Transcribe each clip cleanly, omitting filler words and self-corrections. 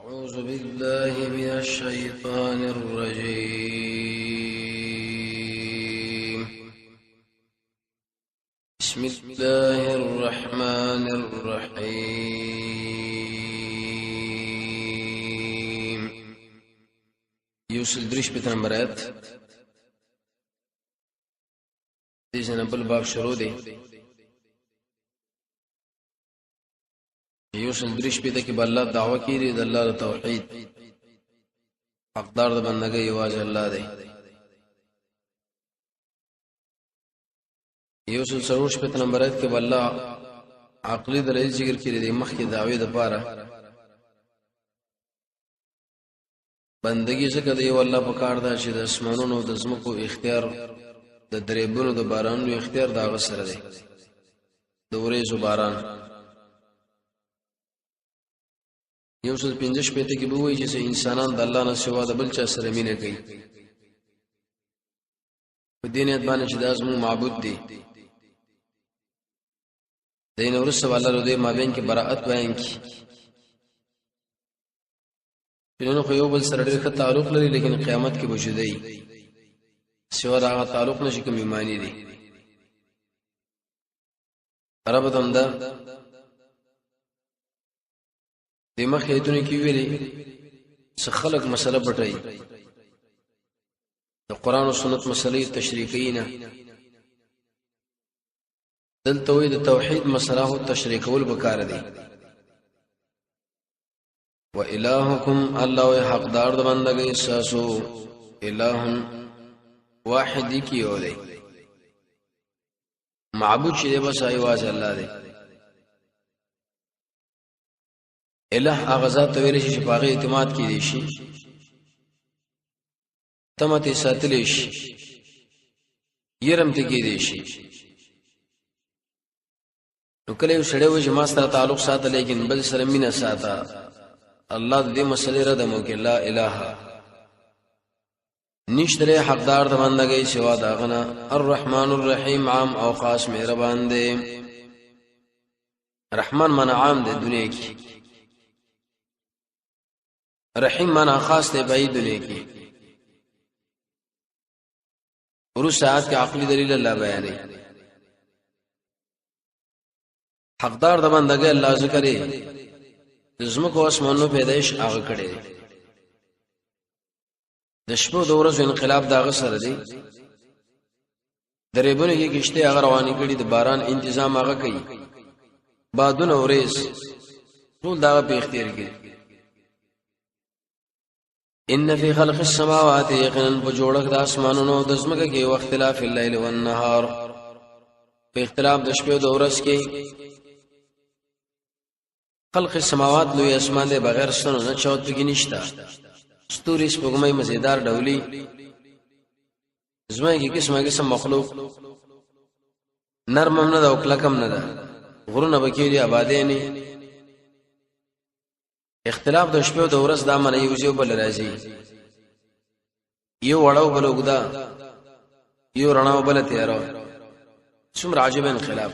أعوذ بالله من الشيطان الرجيم. بسم الله الرحمن الرحيم. یوسل درش په نمبر آیت دې جن بل باب شروع دی. یوسل درش په کې بل الله دعوه کړي د الله توحید، حقدار د بندګۍ یوازې الله دی. یوسل سروش په نمبر آیت کې بل الله عقلی دلیل ذکر کړي د مخکې دعوی د پاره بندگی ځکه د یو الله په کار ده چې د اسمانونو د زمکو اختیار، د دریبونو د بارانونو اختیار دا غسر دی، د ورېځو باران. یو څل پنځه شپېته کې به وایي چې انسانان د الله نه سوا د بل چا سره مینه کوي، په دې نیت باندې چې دا زموږ معبود دی. دین ورسره الله له دې مابین کې براءت بیان کړي. نن خو یو بل سره ډېر ښه تعلق لري، لیکن قیامت کې به جدای سوا دا تعلق نشي کوم ایمانی دي. رب دم ده د مخې ایتونه کې ویلي چې خلک مسله پټوي، د قرآن او سنت مسلې تشریح کوي نه. دلته وایي د توحید مسله هو تشریح کول پکار دي. و الهکم الله حقدار د بندګۍ ساسو الہ واحد کی یو دی، معبود چې بس ایواز الله دی. الہ هغه ذات ته ویل شي چې په هغه اعتماد کیدی شي، تمه ته ساتلی شي، یرم ته کیدی شي. نو کله یو سړی وایي چې ما سره تعلق ساته لیکن بل سره مینه ساته، الله دې مسلې رد مو کې لا اله نشتره حقدار د بندګۍ سوا دا غنا. الرحمن الرحیم عام او خاص مهربان دی. رحمان من عام دی دنیا کې، رحیم من خاص دی بای دنیا کې. ورو ساعت کې عقلی دلیل الله بیانې. حقدار د بندګۍ الله ذکر د زمکو اسمانونو پیدایش هغه کړی، د شپو د ورځو انقلاب داغه سره دی. دریبونو کې کشته هغه روانې کړي، د باران انتظام هغه کوي، بادونه ورېز ټول داغه په اختیار کې. ان فی خلق السماوات یقینا په جوړښت د اسمانونو د زمکه کې او اختلاف الليل والنهار، په اختلاف د شپې او د ورځ کې. خلق السماوات لوی اسمان دی، بغیر ستنو نه چوت پکې نشته. ستوري سپوږمۍ مزیدار ډولي، زمکه کې قسمه قسم مخلوق، نرم هم نه ده او کلک هم نه ده، غرونه پکې دي، آبادې نه. اختلاف د شپې او د ورځ دا معنی یو ځای بل راځي، یو وړو بل وګدا، یو رڼا بل تیارو، څومره عجیب انقلاب.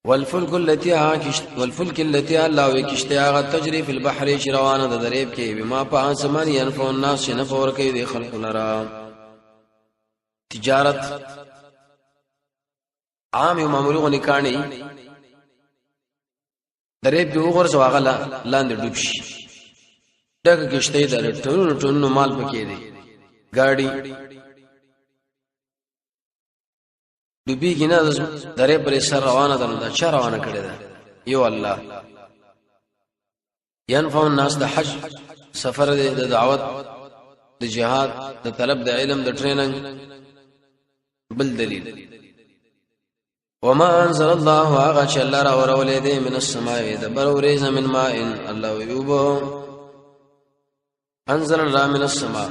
والفلك التي والفلك التي الله وکشته هغه تجري في البحر چې روانه ده دریب کې، بما په اسمان ينفع الناس چې نفع ورکوي د خلق لرا. تجارت عام یو معمولی غونې کاڼي دریب کې وغورځو هغه لاندې ډوب شي، دغه کشته د ټونو ټونو مال پکې دی، گاډي ډوبېږي نه، درې پر سر روانه ده. نو دا چا روانه کړې ده؟ یو الله. ينفع الناس د حج سفر دی، د دعوت، د جهاد، د طلب د علم، د ټریننګ. بل دلیل وما انزل الله هغه چې الله را ورولې دی من السماء د بر ورېز من ماء الله یوبو انزل الله من السماء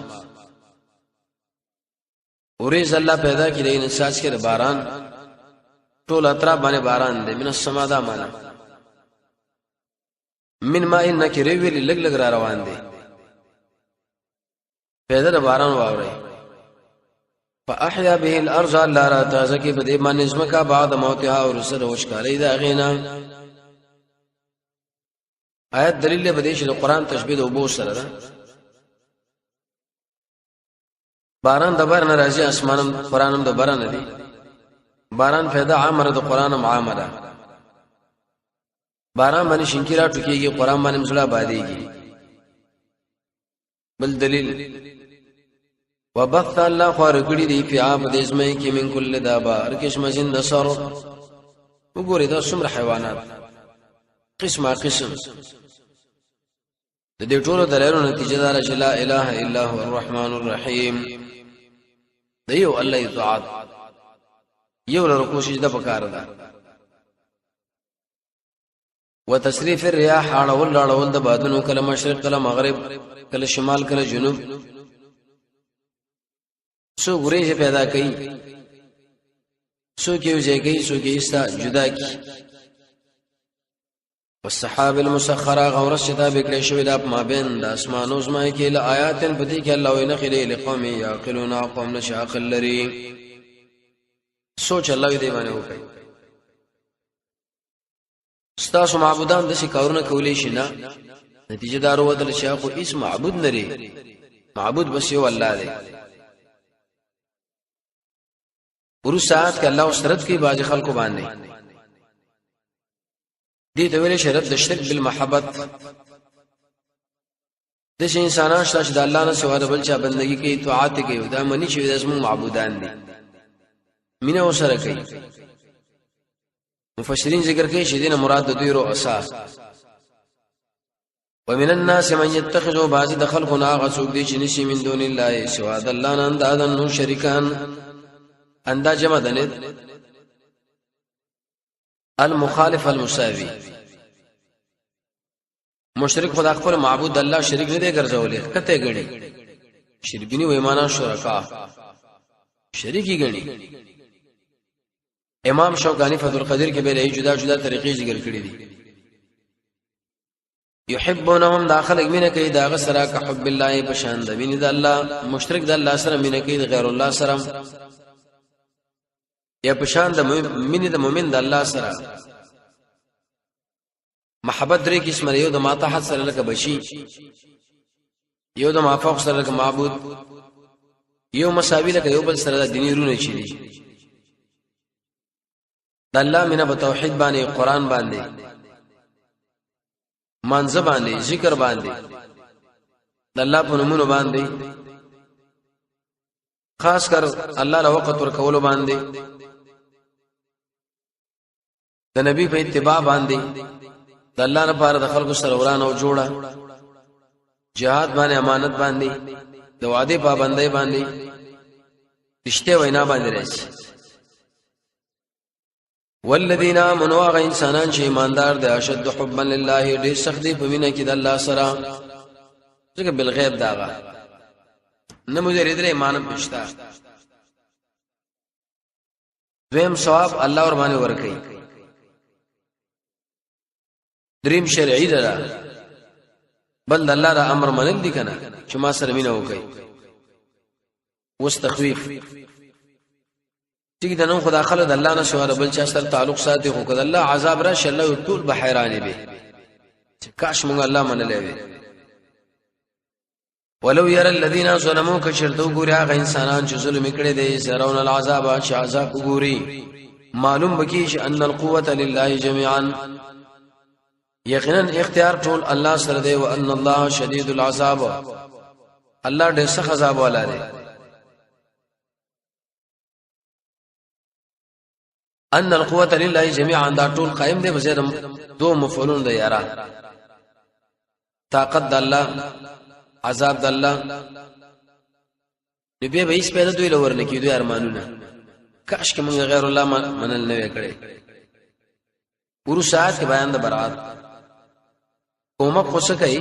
ورېز الله پیدا کړي د انسان کې باران، ټول اطراف باندې باران دی. من السما دا معنا من ما ان کې ویلې لګ لګ را روان دی، پیدا د باران واوري. فاحیا به الارض الله را تازه کې په دې باندې زمکا بعد موتها او رسل وشکالې دا غینا. آیت دلیل دی په دې چې د قران تشبیه د اوبو سره ده. باران د بار ناراضي، اسمانم قرانم د بار نه دی. باران فایده عامه ده، قران هم عامه ده. باران باندې شینکی را ټکیږي، قران باندې مسله باديږي. بل دلیل، وبث الله خور کړی دی په عام د اسمه کې من کل دابا هر قسم زند سر. وګورئ دا څومره حیوانات قسمه قسم. د دې ټولو دلایلو نتیجه دا چې لا اله الا هو الرحمن الرحیم، د یو الله اطاعت، یو لر کوشش د پکار ده. وتصریف الرياح، اړول اړول د بادونو، کله مشرق کله مغرب، کله شمال کله جنوب. څو ورېځې پیدا کوي، څوک یو ځای کوي، څوک یې ایسته جدا کی. والسحاب المسخره، غورس چې تابع کړی شوی دا په مابین د اسمانو زما کې، له آیاتن په دې کې الله وینه خلې لقوم یعقلون، قوم نش عقل لري. سوچ الله دې باندې وکړي. ستاسو معبودان د شي کارونه کولی شي نه؟ نتیجه دارو ودل چې خو هیڅ معبود نه لري، معبود بس یو الله دی. ورسات کې الله وسرت کې باج خلکو باندې دې ته ویل شرط د شرک بالمحبت. د شي انسانان شته چې د الله نه سوا د بل چا بندگی کوي، طاعت کوي، دا مني چې د زموږ معبودان دي، مینه وسره کوي. مفسرین ذکر کوي چې دینه مراد د دوی رؤسا. ومن الناس من يتخذ، بعض د خلکو نه هغه څوک دي چې نشي من دون الله سوا د الله نه اندادا نو شریکان. اندا جمع ده نه، المخالف المساوي. مشرک خدا خپل معبود د الله شریک نه دی ګرځولې، کته غړي شرکینی و ایمانا شرکا شریکی غړي. امام شوکانی فتح القدیر کې به له جدا جدا طریقې ذکر کړې دي. يحبونهم، داخل مینه کوي دا غسرہ که حب الله پشان د مینه د الله. مشرک د الله سره مینه کوي، د غیر الله سره یا پشان د مینه د مؤمن د الله سره. محبت درې قسمه، یو د ماتحت سره لکه بشي، یو د مافوق سره لکه معبود، یو مساوی لکه یو بل سره د دیني رونه چي دي. د الله مینه په توحید باندې، قران باندې، منځ باندې، ذکر باندې، د الله په نومونو باندې، خاص کر الله له وخت ورکولو باندې، د نبی په اتباع باندې، د الله لپاره د خلکو سره وران او جوړه، جهاد باندې، امانت باندې، د وعده پابندۍ باندې، رښتیا وینا باندې راځي. والذین آمنوا، هغه انسانان چې ایماندار دي، اشد حبا لله، ډېر سخت دي په مینه کې د الله سره، ځکه بالغیب داغه نه مو دې درې ایمان پښتا. دویم ثواب الله ور باندې ورکړي. دریم شرعي ده، بل د الله د امر منل دي کنه چې ما سره مینه وکړي. اوس تخویف، ټیک د نن خدا خلک د الله نه سوا د بل چا سره تعلق ساتي، خو کله الله عذاب راشي الله ټول به حیران وي چې کاش مونږ الله منلې وي. ولو ير الذين ظلموا، کشرتو ګوري هغه انسانان چې ظلم کړي دي، سرون العذاب، چې عذاب ګوري، معلوم بکی چې ان القوه لله جميعا، یقینا اختیار ټول الله سره دی، او ان الله شدید العذاب، الله ډېر سخت عذاب والا دی. ان القوه لله جميعا، دا ټول قائم دی بزیر دو مفعولون دی یارا، طاقت د الله، عذاب د الله. نو بیا به هیڅ پیدا دوی لور نه کیدو ارمانونه، کاش کې موږ غیر الله منل نه وکړي. ورو ساعت کې بیان د برات کومه خوسه کوي.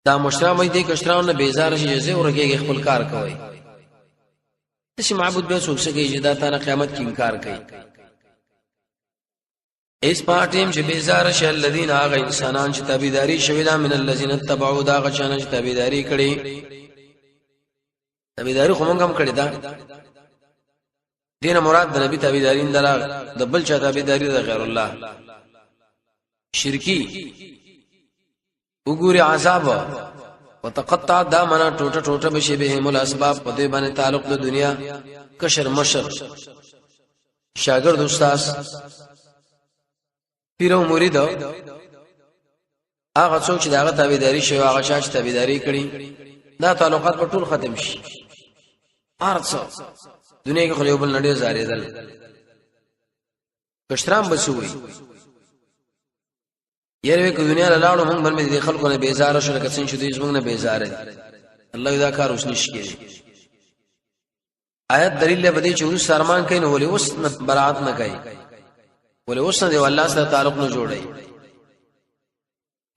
دا مشران وای دي کشران نه بیزار شي، زه ورګيږي خپل کار کوي. چې معبود به څوک سګي چې دا تا نه قیامت کې انکار کوي. اس پارټیم چې بیزار شي الذين، هغه انسانان چې تابعداري شوی دا، من الذين تبعوا، دا غچانه چې تابعداري کړي. تابعداري خو مونږ هم کړی دا دینه مراد د نبی تابعداري نه، د بل چا تابعداري د غیر الله. شرکی وګوري عذاب وتقطع دا معنا ټوټه ټوټه بشي بهم الاسباب په دې باندې تعلق د دنیا، کشر مشر، شاګرد استاد، پیر او مرید، هغه څوک چې داغه تابعداري شوی، هغه چا چې تابعداري کړي، دا تعلقات په ټول ختم شي. ارڅ دنیا کې خو یو بل نړۍ زارېدل، کشران بسوي یره که دنیا له لاړو موږ باندې د خلکو نه بیزار شو، لکه څنګه چې دوی زموږ نه بیزار دي. الله دا کار اوس نشي کېږي. آیت دلیل له بده چې اوس ارمان کوي، نو ولې اوس نه برات نه کوي؟ ولې اوس نه دی الله سره تعلق نه جوړي؟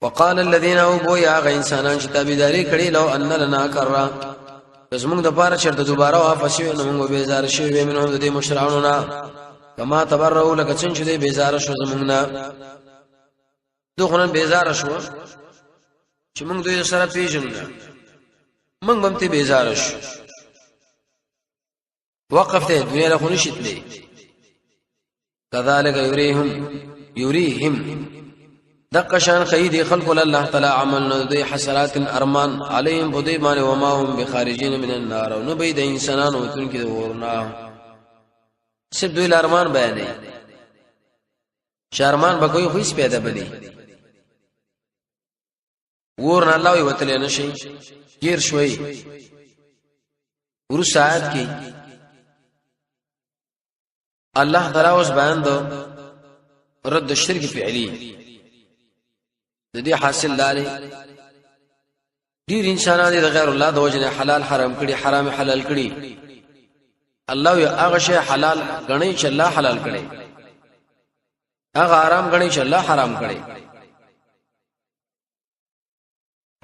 وقال الذين او یا غ انسانان چې تابعداري کړي، لو ان لنا کرا، زمونږ د پاره چرته دوباره واپس شي نو موږ بیزار شي وي منو د دې مشرانو نه، کما تبرؤ، لکه څنګه چې بیزار شو زمونږ نه. دوی بیزار شو چې موږ دوی سره پیژنو، موږ هم ته بیزار شو. وقف ته دنیا له خونی شتلې. کذالک یریهم، دقه شان خید خلق الله تعالی عمل نو دی حسرات ارمان علیهم بدی باندې، وما هم بخارجین من النار، نو به د انسانانو وتون کې ورنا. صرف دوی ارمان بیانې، شارمان به کوئی خو هیڅ پیدا بني ور نه الله وی وتل نه شي گیر شوي. ورس آیات کې الله تعالی اوس بیان دو رد الشرک فعلی. د دې حاصل لاري ډیر انسانان د غیر الله د وجنه حلال حرام کړي، حرام حلال کړي. الله یو هغه شی حلال غني چې الله حلال کړي، هغه حرام غني چې الله حرام کړي.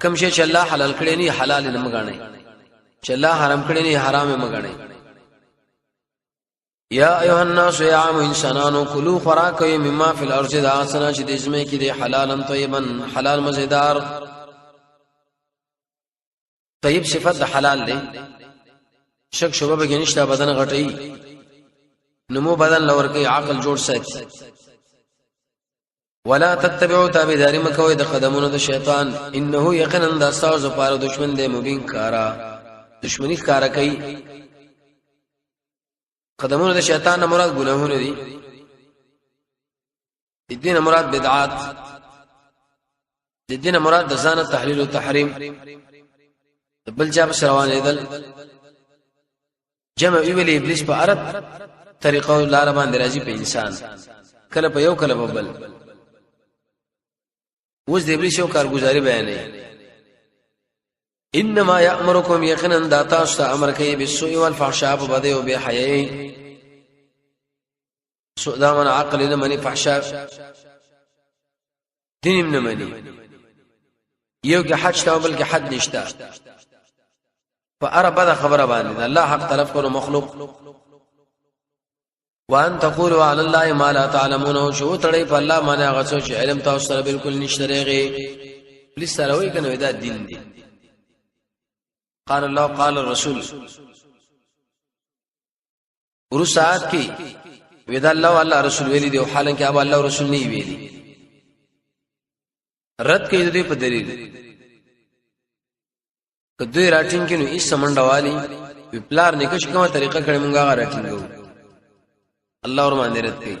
کوم شی چې الله حلال کړي نه، حلال نه مګني، چې الله حرام کړي نه، حرام مګني. یا ایها الناس، یا عام انسانانو، کلو خوراک کوي، مما فی الارض، دا سنا چې د زمې کې دي، حلالا طیبا، حلال مزیدار. طیب صفت د حلال دی، شک شوبه به نشته، بدن غټي، نمو بدن لور کوي، عقل جوړ ساتي. ولا تتبعوا، تابعداري مکوئ د قدمونو د شیطان، انه یقینا د استاذ لپاره دشمن دی مبین کارا، دشمنی ښکارا کوي. قدمونو د شیطان نه مراد ګناهونه دي، د دین مراد بدعات، د دین مراد د ځان تحلیل او تحریم، بل چا په روان دي. جمع ویل ابلیس په ارت طریقو لار باندې راځي په انسان، کله په یو کله په بل. اوس د ابلیس یو کارګزاري بیانې. انما یامرکم، یقینا دا تاسو ته امر کوي، بالسوء والفحشاء، په بده او بے حیاي. سوء دا من عقل نه مني، فحشاء دین نه مني. یو کې حج ته بل کې حد نشته په اره بده خبره باندې الله حق طرف کولو مخلوق. وان تقولوا على الله ما لا تعلمون، شو تړي په الله باندې هغه څه چې علم تاسو سره بالکل نشته رېږي. پولیس سره وایي کنه دا دین دی، قال الله قال الرسول. ورسات کې ودا الله الله رسول ویلي دی، حالانکه ابا الله رسول نه ویلي. رد کوي دوی په دلیل، که دوی راټینګ کینو ایس سمنډه والی وی پلار نکش کومه طریقه کړې مونږه راټینګو. الله ور باندې رد کوي.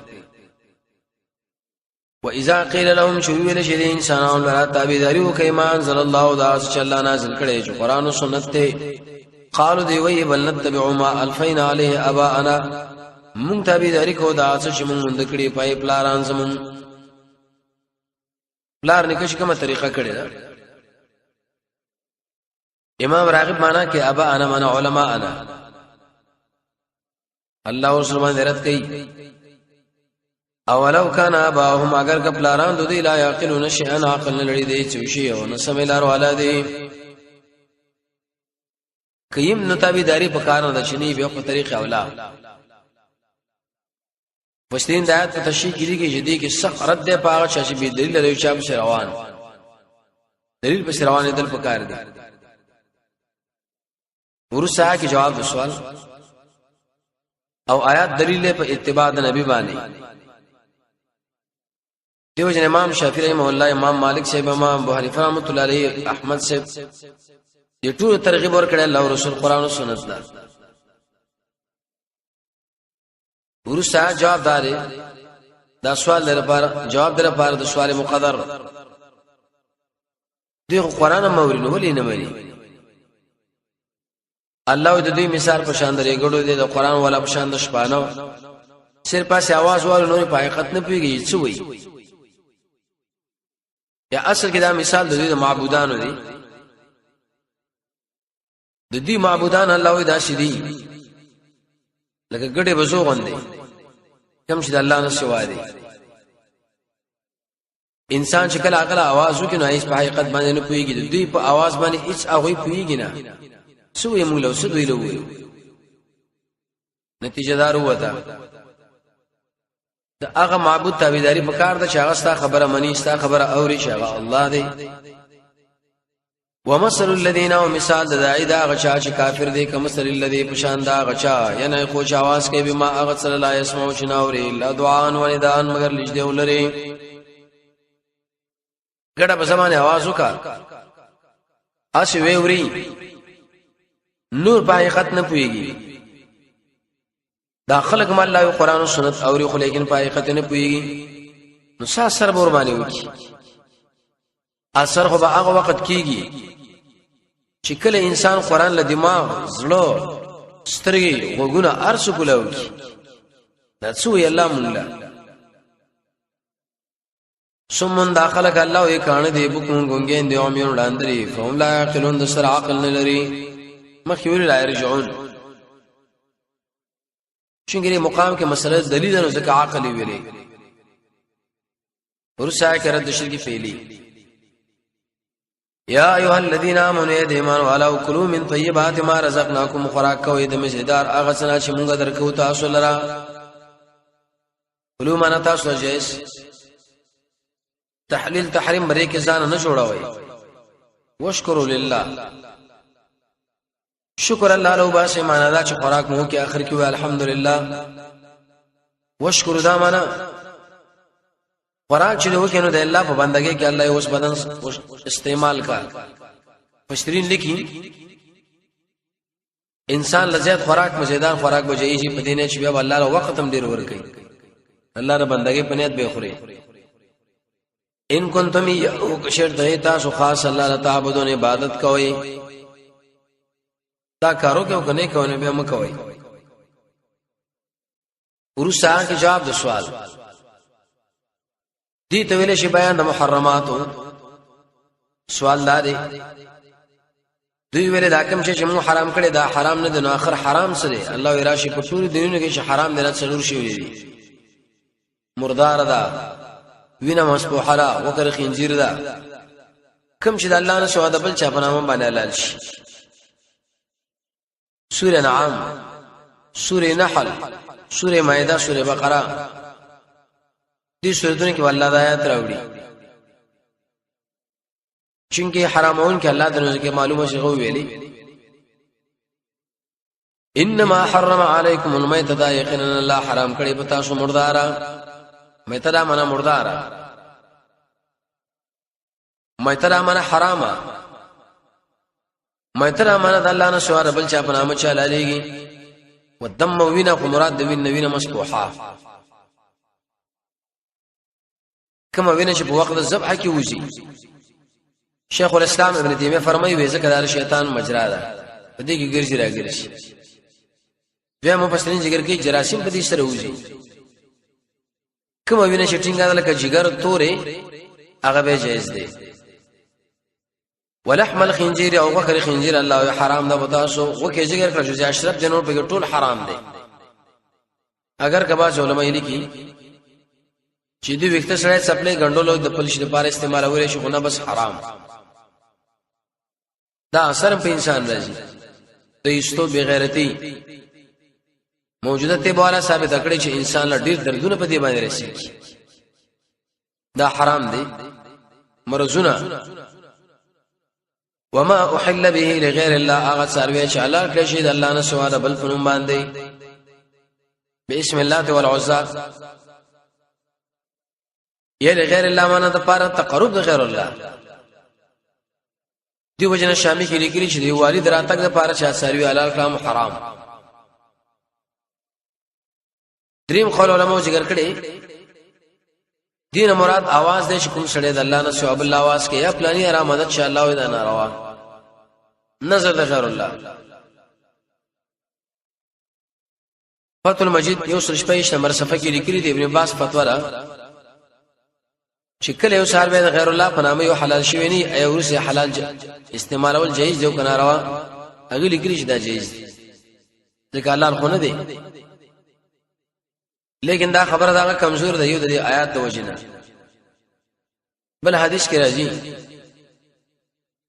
و اذا قيل لهم، شو ویل شي د انسانانو لپاره، تابعداري وکي ما انزل الله، دا چې الله نازل کړي چې قران او سنت ته، قالو دی وی بل نتبع ما الفینا علیه اباءنا، مونږ تابعداري کو دا چې مونږ مونږ کړي پای پلاران زمون. پلار نکش کومه طریقه کړې ده؟ امام راغب معنا کې ابا انا معنا علماء انا. الله ورسره باندې رد کوي. اولو کان اباهم، اگر که پلاران د دوی، لا یعقلون شیئا، عقل نه لري دی چې شی او نه سملار والا دی. کیم نو تابعداري په کار نه چني به په طریق اولا. مشتین د آیات په تشریح کې لیکي چې دې کې سخت رد دی په هغه چا چې بې دلیل لري چا په روان، دلیل په روان دل په کار دی. ورسره کې جواب د سوال او آیات دلیل په اتباع د نبی باندې. دیو جن امام شافعی رحمه الله، امام مالک صاحب، امام ابو حنیفه رحمۃ الله علیه، احمد صاحب دې ټول ترغیب ورکړي الله او رسول، قران او سنت دا. ورسته جواب دار دا سوال در لپاره، جواب در لپاره د سوال مقدر دی. قرآن موري نو ولې نه مري؟ الله د دوی مثال په شان درې ګړو دی، د قران ولا په شان د شپانو سر پاسه आवाज والو نور په حقیقت نه پیږي څه وایي. یا اصل کې دا مثال د دوی د معبودانو دی. د دوی معبودان الله وی داسې دي لکه ګډه بزو غوندي، کوم چې د الله نه سوا دي. انسان چې کله هغه आवाज وکړي نو هیڅ په حقیقت باندې نه پوهیږي. دوی په आवाज باندې هیڅ هغه پوهیږي نه، څو یې موږ له څه دوی له وایو. نتیجه دار وته د هغه معبود تابعداري په کار ده چې هغه ستا خبره مني، ستا خبره اوري، چې هغه الله دی. ومثل الذين، او مثال د دای دا غچا چې کافر دی، کمثل الذي پشان دا غچا یعنی خو چې आवाज کوي، بما هغه صلی الله يسمع چې ناوري، لا دعاء و نداء مگر لجده ولري. ګډه په زمانه आवाज وکا اس وی وري، نور په حقیقت نه پويږي. دا خلق مال الله قرآن او سنت اوري خو لیکن په حقیقت نه پويږي، نو سا سر ور باندې وکی. اثر خو به هغه وخت کیږي چې کله انسان قران له دماغ، زړه، سترګې، غوږونه ارسو کولاو کی. دا څو یې الله مونږ سمون داخله ک الله یې کان دی بکون ګونګین دی او میون لاندري فهم لا يعقلون، د سر عقل نه لري. مخ ویل لا يرجعون، چونګې مقام کې مسله دلیل نه ځکه عقل ویلې. ورسا کې رد شرک فعلی. یا ایها الذین آمنوا، ای ایمان والو، کلوا من طیبات ما رزقناکم، خوراک کوئ د مزیدار هغه څه چې مونږ درکو تاسو لرا. کلوا معنا تاسو جایز، تحلیل تحریم بری کې ځان نه جوړوي. واشکروا لله، شکر الله له باسه، معنا دا چې خوراک مو کې اخر کې وی الحمدلله. واشکر دا معنا خوراک چې وکړي نو د الله په بندګۍ کې الله اوس بدن استعمال کا. مشترین لیکي انسان لزیات خوراک، مزیدار خوراک بجایي چې په دینه چې بیا الله له وخت هم ډیر ور کوي، الله ر بندګۍ په نیت به خوري. ان کنتم یو کشر ته تاسو خاص الله له تعبدون عبادت کوي، دا کارو کې کنه کوي بیا مکوئ. ورسره کې جواب د سوال دي ته ویل شي بیان د محرماتو. سوال دا دی، دوی ویل دا کوم چې موږ حرام کړي دا حرام نه دی، نو اخر حرام څه دی؟ الله وی راشي په ټول دینونو کې چې حرام دی نه څلور شی دي: مردار ده، وینه مسبوحه ده، وکر خنزیر ده، کوم چې د الله نه سوا د بل چا په نامه باندې حلال شي. سورہ انعام، سورہ نحل، سورہ مائده، سورہ بقره، دې سورتونو کې الله د آیات راوړي. چونکه حرامون کې الله د نزد کې معلومه شي غو ویلي انما حرم علیکم المیتۃ، یقینا الله حرام کړی په تاسو مردارا. میتہ معنا مردارا، میتہ معنا حرامه، میتہ معنا د الله نه سوا بل چا په نامه چا لالېږي. ودم وینا، خو مراد د وین وینه مسبوحه، کومه وینه چې په وخت د ذبح کې وځي. شیخ الاسلام ابن تیمیه فرمایي وې ځکه دا شیطان مجرا ده، په دې کې ګرځي را ګرځي. بیا مفسرین ذکر کوي جراثیم په دې سره وځي. کومه وینه چې ټینګه ده لکه جګر تورې، هغه به جایز دی. ولحم الخنزير، او غوښه خنزیر الله حرام ده بتاسو. وکه ذکر کړ چې اشرف جنور په ټول حرام دی. اگر کبا علماء لیکي چې دی وخت سره سپلې غندولو د پلش لپاره استعمالول شي، خو نه بس حرام. دا اثر په انسان راځي د ایستو بغیرتی موجوده ته بواله ثابت کړی چې انسان له ډیر دردونه په دې باندې رسیږي. دا حرام دی. مرزونه وما احل به لغیر الله، هغه څاروي چې الله کړی شي د الله نه سوا د بل په نوم باندې، بسم الله والعزى. یا غیر الله معنا د پاره تقرب د غیر الله. دی وجنه شامی کې لیکلي چې دی والد راتګ د پاره چې ساروی حلال کړم حرام. دریم قول علماء ذکر کړي، دین مراد आवाज دې چې کوم سړی د الله نه سوا بل आवाज کې یا پلاني آرام مدد چې الله وي دا ناروا نظر د غیر الله. فتح المجید یو سل شپږ نمبر صفحه کې لیکلي دی، ابن عباس فتوا ده چې کله یو سار به غیر الله په نامه یو حلال شوی نه ای ورسه حلال استعمالول جایز دی او کنه روا؟ هغه لیکلي چې دا جایز دی، ځکه الله خو نه دی. لیکن دا خبره دا کمزور دی یو د آیات د وجنه. بل حدیث کې راځي،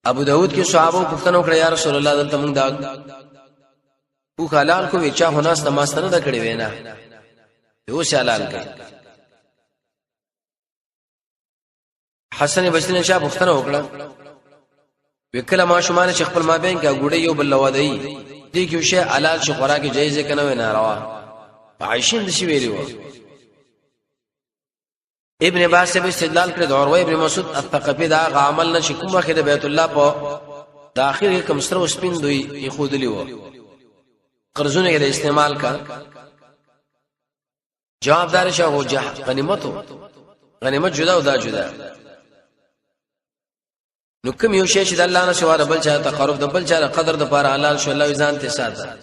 ابو داود کې صحابه پوښتنه وکړه، یا رسول الله دلته موږ دا او حلال کو چا خو ناس تماست نه کړی وینا یو حلال کړ. حسن بصری نه چا پوښتنه وکړه، وکله ما شومان چې خپل ما بین کې ګوډي یو بل لوادي دي کې شی حلال شي خوراک جایز کنه وینا روا؟ عائشین د شی ویلی و. ابن عباس به استدلال کړی د عروه ابن مسعود الثقفي دا عمل نه چې کوم وخت د بیت الله په داخل کې کوم سره سپین دوی یې خودلی و قرضونه یې استعمال کا. جوابدار شه هو جه غنیمتو، غنیمت جدا او دا جدا. نو کوم یو شی چې د الله نه سوا د بل چا تقرب د بل چا قدر د پاره حلال شو، الله ځان ته ساته.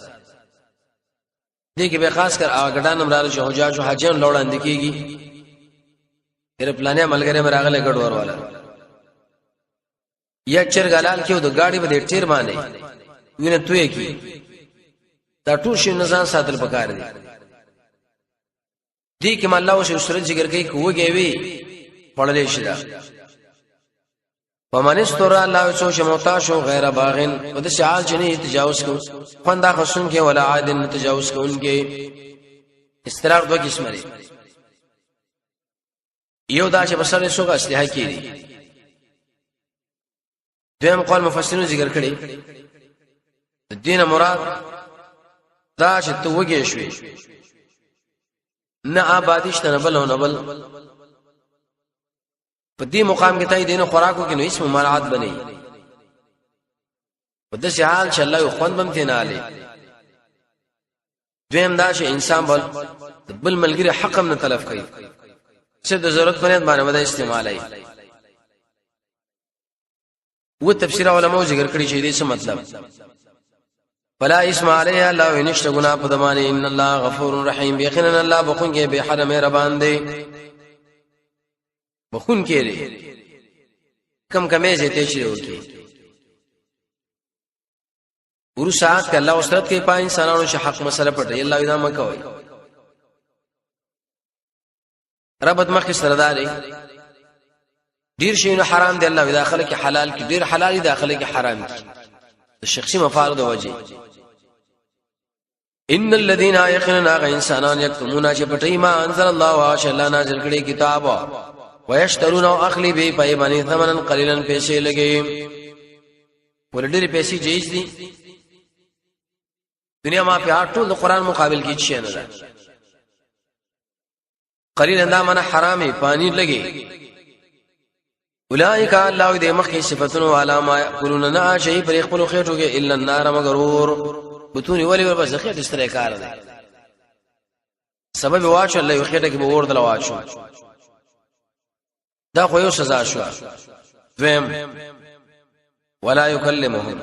دې کې به خاص کر هغه ګډان امرار چې حجاج او حاجیان لوړاندې کیږي، تر پلانې ملګری مراغله ګډ ورواله یا چرګ حلال کیو د گاډي به ټیر باندې وینه توې کی. دا ټول شی نزان ساتل پکار دي. دې کې الله او سره ذکر کوي کوږي وی پړلې شي دا ومن استر الله سو شموتا شو غیر باغن او د شعال چې نه تجاوز کو خوندا خصون کې ولا عادن تجاوز کوونکې. استرار دوه قسم لري، یو دا چې بسره سوګه اسلحه کیږي. دویم قول مفسرین ذکر کړي، دین مراد دا چې ته وږې شوې، نه آبادی شته نه بل نه بل، په دې مقام کې تای دین خوراکو کې نو هیڅ ممانعت بنئ په داسې حال چې الله یو خوند بم تینه علي. دویم دا چې انسان بل بل ملګری حق هم نه تلف کوي، چې د ضرورت په نیت باندې ودا استعمالای. و تفسیر علماء ذکر کړی چې دې څه مطلب، فلا اسم علیها لا ونشت گنا په دمانه، ان الله غفور رحیم، یقینا الله بخون کې به حد مهربان دی، بخون کې دی کم کمې زیته شي وکي. ورو ساعت کې الله وسرت کې پای انسانانو چې حق مسله پټي الله اذا مکوي ربط مخ سره داري. ډیر شي نو حرام دی الله داخله کې حلال کې، ډیر حلال دي داخله کې حرام دي شخصي مفاد د وجه. ان الذين يقينا غ انسانان یکتمون چې پټي ما انزل الله واش الله نازل کړي کتاب، ويشترون او اخلي به پای باندې ثمنن قليلا پیسې لګي، ول ډېر پیسې جایز دي. دنیا ما په ټول د قران مقابل کې شي نه ده. قلیل دا من حرامي پانی لګي. اولئک الله دې مخکې صفاتونو علامه یاکلون نه شي پر خپل خېټو کې الا النار مغرور بتونی ولی ور بس خېټه ستره کار ده سبب واچو الله یو خېټه کې به ور دل واچو، دا خو یو سزا شو. دویم ولا یکلمهم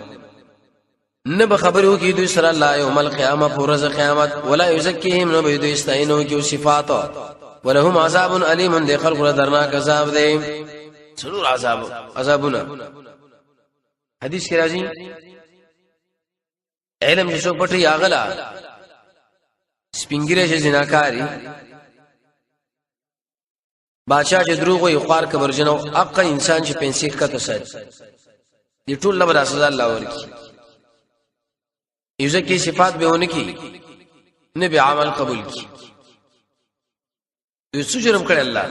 نه به خبرو کې دوی سره الله یوم القیامه پرز قیامت، ولا یزکیهم نه به دوی ستاینو کې صفات، ولهم عذاب الیم د خلق له درناک عذاب دی. څلور عذاب عذابونه حدیث کې راځي. علم چې څوک پټي اغلا سپینګره چې زناکاری بادشاہ چې دروغ وي خوار کبرجنو اقا انسان چې پنسي کته سات دي ټول لبر سزا الله ورکی. یوزه کې صفات به ونه کی نه به عمل قبول کی، یو څه جرم کړی الله.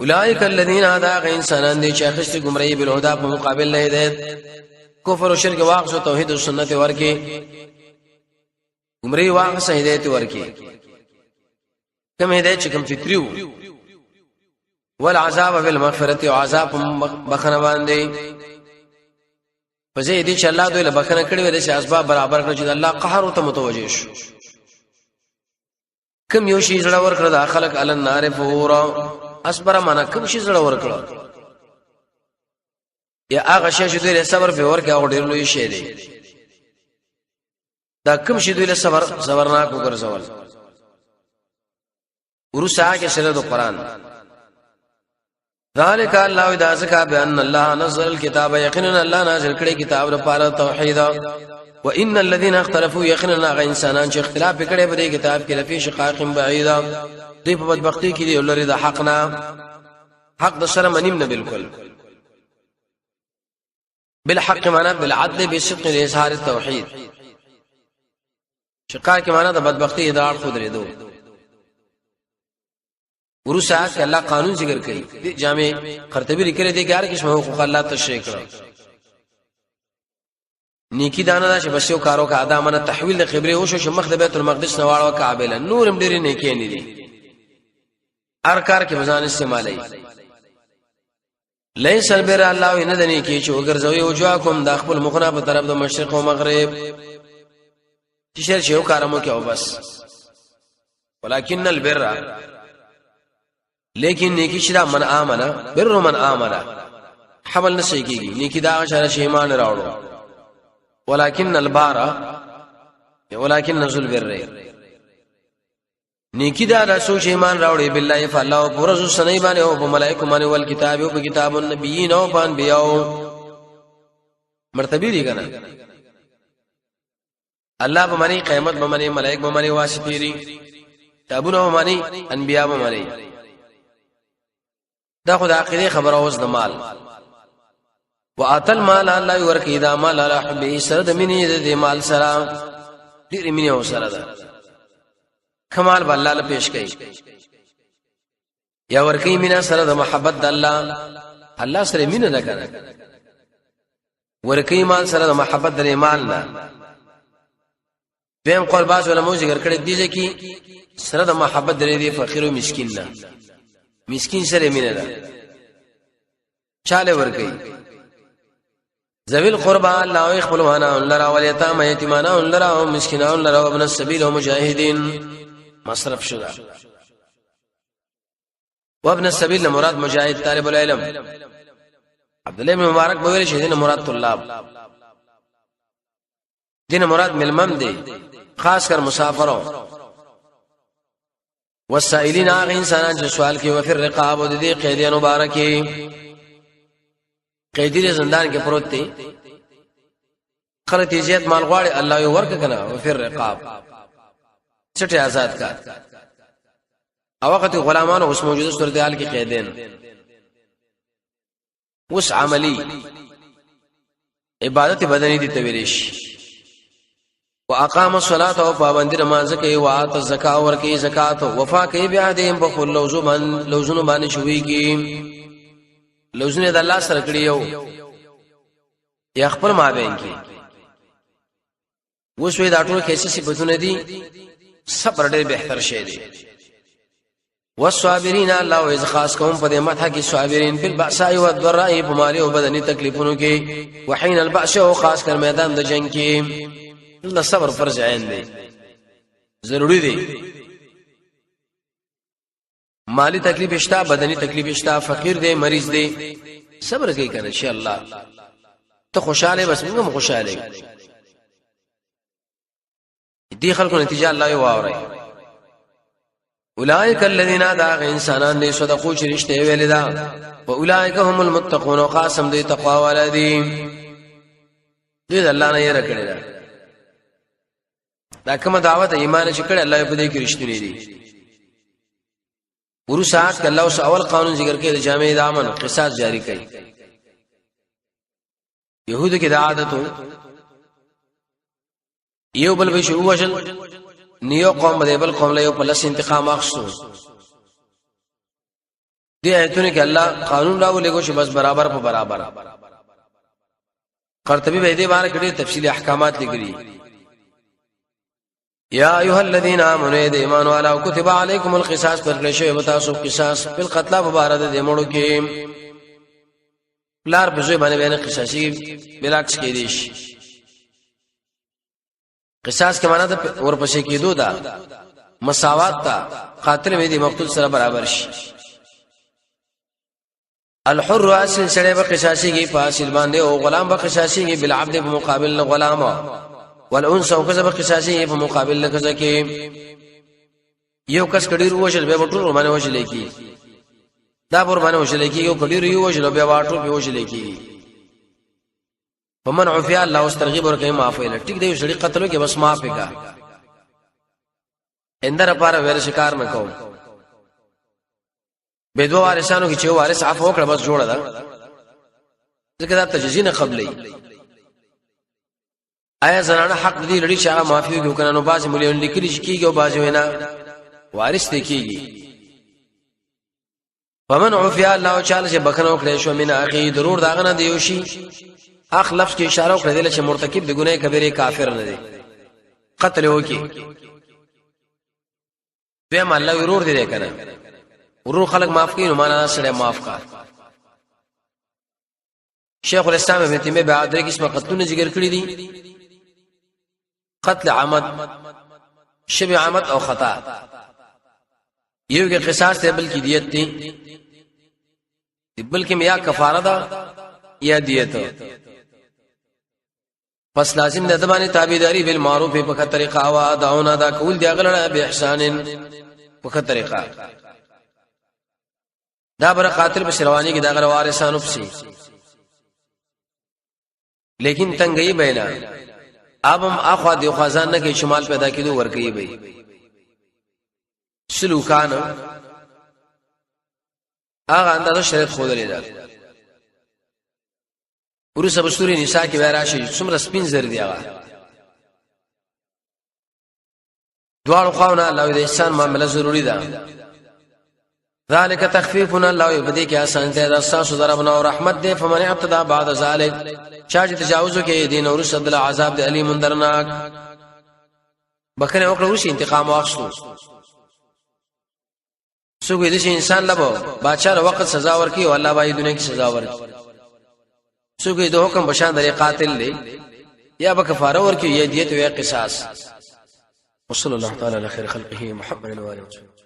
اولئک الذین هدا غ انسانان دي چې اخست گمراهی بل هدا په مقابل نه هدایت کفر او شرک واقع توحید او سنت ورکی گمراهی واقع هدایت ورکی کوم هدایت چې کوم فطری وو. والعذاب بالمغفرة او عذاب بخنه باندې. په دې دي چې الله دوی له بخنه کړې وې، چې اسباب برابر کړ چې الله قهر ته متوجه شو. کم یو شی زړه ور کړ دا خلق علی النار فورا اصبر، معنا کم شی زړه ور کړ یا هغه شی چې دوی صبر په ور کې هغه ډیر لوی شی دی. دا کم شی دوی له صبر صبرناک وګرځول. ورسا کې سره د قران ذالک الله اذا زکا بان الله نزل الكتاب، یقینا الله نازل کړي کتاب لپاره توحید. وان الذين اختلفوا، یقینا هغه انسانان چې اختلاف کړي په دې کتاب کې، لفی شقاق بعید، دوی په بدبختی کې دی لري د حق نه، حق د سره منیم نه بالکل. بالحق معنا بالعدل بصدق اظهار التوحید. شقاق معنا د بدبختی ادعا خود لري. ورسه کې الله قانون ذکر کړي، جامع قرطبي لیکل دي کې هر قسم حقوق الله تشریح کړو. نیکی دانه دا چې بس یو کارو کا ادا منه تحویل د قبله او شو چې مخ د بیت المقدس نه واړو کعبه له، نورم ډېری نیکی نه دي، هر کار کې بزان استعمالي. لیس البر، الله نه دني کې چې وګرځوي وجواکم د خپل مخنا په طرف د مشرق او مغرب، چې شر شیو کارمو کې او بس. ولکن البر، لیکن نیکی چې دا من امنه، بر من امنه حمل نشي کیږي، نیکی دا اشاره چې ایمان راوړو. ولکن البار ولکن نزل بر، نیکی دا رسو چې ایمان راوړي بالله فالله پرزو سنې باندې او په ملائکه باندې ول کتاب او په کتاب النبیین او په انبیاء مرتبه دي کنه. الله به مانی، قیامت به مانی، ملائک به مانی، واسطې دي، کتابونه به مانی، انبیاء به مانی. دا خو د عقیده خبره. اوس د مال، واتل مال، الله ورکی دا مال علی حبه، سره د مینې د مال سره ډېر مینه او سره ده، کمال به الله له پیش کړي. یا ورکی مینا سره د محبت د الله، الله سره مینه ده کنه، ورکی مال سره د محبت د مال نه. دویم قول باز علماء ذکر کړی دی چې سره د محبت درې دی فقیر او مسکین نه، مسکین سره مینه ده چاله ورکی. ذویل قربا، الله خپلوانا لرا، والیتام یتیمانا لرا، او مسکینان لرا، ابن السبیل او مجاهدین مصرف شوه. وابن السبیل مراد مجاهد طالب العلم. عبد الله بن مبارک به ویل چې دین مراد طلاب، دین مراد ملمم دی، خاص کر مسافرو. والسائلین، هغه انسانان چې سوال کوي. وفر رقاب، د دې قیدیانو مبارکي، قیدی د زندان کې پروت دی، خلک زیات مال غواړي، الله یې ورک کنه. وفر رقاب، چټه آزاد کا. او وخت غلامانو، اوس موجوده صورتحال کې قیدین، اوس عملی عبادت بدنی دي تویل شي. واقام الصلاه، او پابند نماز کوي، وات الزکا، ور کوي زکات، وفا کوي بیا دې په خپل لوزو باندې، لوزونو باندې شوي کی، لوزونه د الله سره کړی یو یا خپل مابین کې. اوس وی دا ټول کیسه صفاتونه دي. صبر ډېر بهتر شی دی. والصابرین، الله او خاص کوم په دې مدح کې صابرین، په البأساء والضراء، په مالي او بدني تکلیفونو کې، وحین البأس، او خاص کر میدان د جنگ کې. الله صبر فرض عین دی، ضروری دی. مالی تکلیف شته، بدني تکلیف شته، فقیر دی، مریض دی، صبر کوي کنه. ان شاء الله ته خوشاله، بس موږ هم خوشاله دي. خلکو نتیجه الله یې واوري. اولئک الذین، دا انسانان دي، صدقو، چې رښتیا ویل دا، او اولئک هم المتقون، قاسم دي تقوا والا دي، دې الله نه یې رکړی دا. دا کومه دعوت ایمان چې کړه، الله په دې کې رښتینی دي. ورسات ک الله اوس اول قانون ذکر کړي، د جامع دامن قصاص جاری کړي. يهودو کې دا عادت، یو بل به شو وژل، نیو قوم به بل قوم له یو په لس انتقام اخستو. دې آیتونه کې الله قانون راولېګو چې بس برابر په برابر. قرطبي به دې باره کې تفصیلی احکامات لیکلي. یا ایها الذین آمنوا د ایمان والا کتب علیکم القصاص پر کړی شوی تاسو قصاص په قتل مبارک د مړو کې پلار په زوی باندې بیان قصاصي بلاکس کې دي شي. قصاص کې معنا د ورپسې کېدو ده، مساوات ده، قاتل به د مقتول سره برابر شي. الحر اصل سړی به قصاصيږي په اصل باندې، او غلام به قصاصيږي بالعبد په مقابل غلام، والانثى او کذا به قصاصيږي په مقابل کذا کې. یو کس کډیر وشل به ټول باندې وشل کی، دا ور باندې وشل کی، یو کډیر یو وشل به ټول به وشل کی. فمن عفیا الله اوس ترغیب ورکړي معاف ویل، ټیک دی، سړي قتلو کې بس معاف کا اندر لپاره ور شکار نه کوم. به دوه وارثانو کې چې وارث عفو وکړه بس جوړه ده، ځکه دا تجزیه نه قبلې. آیا زنانه حق دي لري چې هغه معافي وکړي کنه؟ نو بعض مليون لیکلي چې کیږي او بعض وینا وارث دی کیږي. فمن عفیا الله تعالی چې بخنه وکړي شو من اخی ضرور داغه نه دیو شي. اخ لفظ کې اشاره وکړه دل چې مرتکب د ګناه کبیره کافر نه دی، قتل وکي. دویم الله ورور دی کنه، ورور خلک معاف کړي نو معنا سره معاف کا. شیخ الاسلام ابن تیمیه به درې قسمه قتلونه ذکر کړی دي، قتل عمد، شبه عمد او خطا. یو کې قصاص دی، بلکې دیت دی، بلکې یا کفاره ده یا دیت. پس لازم ده باندې تابعداري بالمعروف په ښه طریقه، او اداونه دا کول دی غلړه به احسان په ښه طریقه. دا بر قاتل په رواني کې دا غل وارثانو پسې، لیکن تنګي بینا ابم اخوا دی خزان نه کې شمال پیدا کیدو ورکی به سلوکان هغه اندازه شریعت خو درې ده. ورسره به سورې نساء کې بیا راشي څومره سپین زر دی هغه. دواړو خواونه الله د احسان معامله ضروری ده. ذالک تخفیفنا الله په دې کې آسان دی دا تاسو دربنا او رحمت دی. فمن اعتدى بعد ذلک چا چې تجاوز وکړي دین اور صد عذاب دی الیم درناک. بخنه وکړو شي انتقام واخستو څوک دې چې انسان لبو بادشاہ له وخت سزا ورکي او الله باندې دنیا کې سزا ورکي. څوک دې حکم بشان درې قاتل دی یا به کفاره ورکي یا دیت یا قصاص. وصلى الله تعالى على خير خلقه محمد وآله وسلم.